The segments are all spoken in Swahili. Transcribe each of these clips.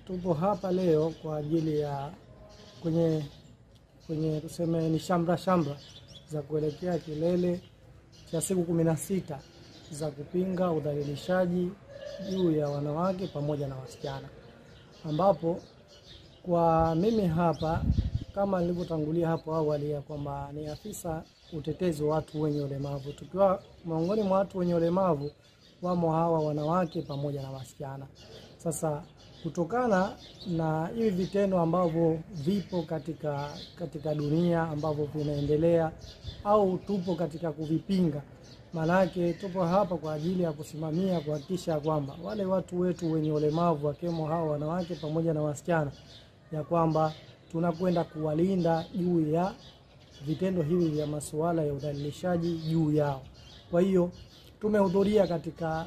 Tupo hapa leo kwa ajili ya kwenye tuseme ni shamra shamra za kuelekea kilele cha siku 16 za kupinga udhalilishaji juu ya wanawake pamoja na wasichana, ambapo kwa mimi hapa kama nilivyotangulia hapo awali ya kwamba ni afisa utetezi wa watu wenye ulemavu. Tukiwa miongoni mwa watu wenye ulemavu wamo hawa wanawake pamoja na wasichana. Sasa kutokana na hivi vitendo ambavyo vipo katika dunia ambavyo vinaendelea au tupo katika kuvipinga, manake tupo hapa kwa ajili ya kusimamia kuhakikisha kwamba wale watu wetu wenye ulemavu wakiwemo hawa wanawake pamoja na wasichana, ya kwamba tunakwenda kuwalinda juu ya vitendo hivi vya masuala ya udhalilishaji juu yao. Kwa hiyo tumehudhuria katika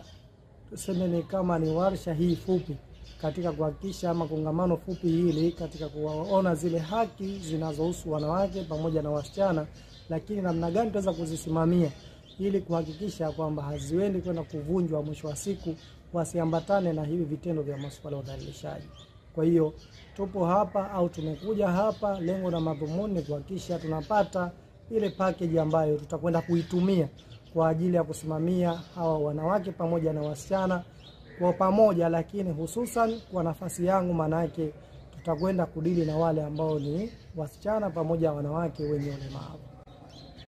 tuseme kama ni warsha hii fupi katika kuhakikisha ama kongamano fupi hili katika kuwaona zile haki zinazohusu wanawake pamoja na wasichana, lakini namna gani tunaweza kuzisimamia ili kuhakikisha kwamba haziendi kwenda kuvunjwa, mwisho wa siku wasiambatane na hivi vitendo vya masuala ya udhalilishaji. Kwa hiyo tupo hapa au tumekuja hapa, lengo na madhumuni kuhakikisha tunapata ile package ambayo tutakwenda kuitumia kwa ajili ya kusimamia hawa wanawake pamoja na wasichana kwa pamoja, lakini hususan kwa nafasi yangu, manake tutakwenda kudili na wale ambao ni wasichana pamoja na wanawake wenye ulemavu.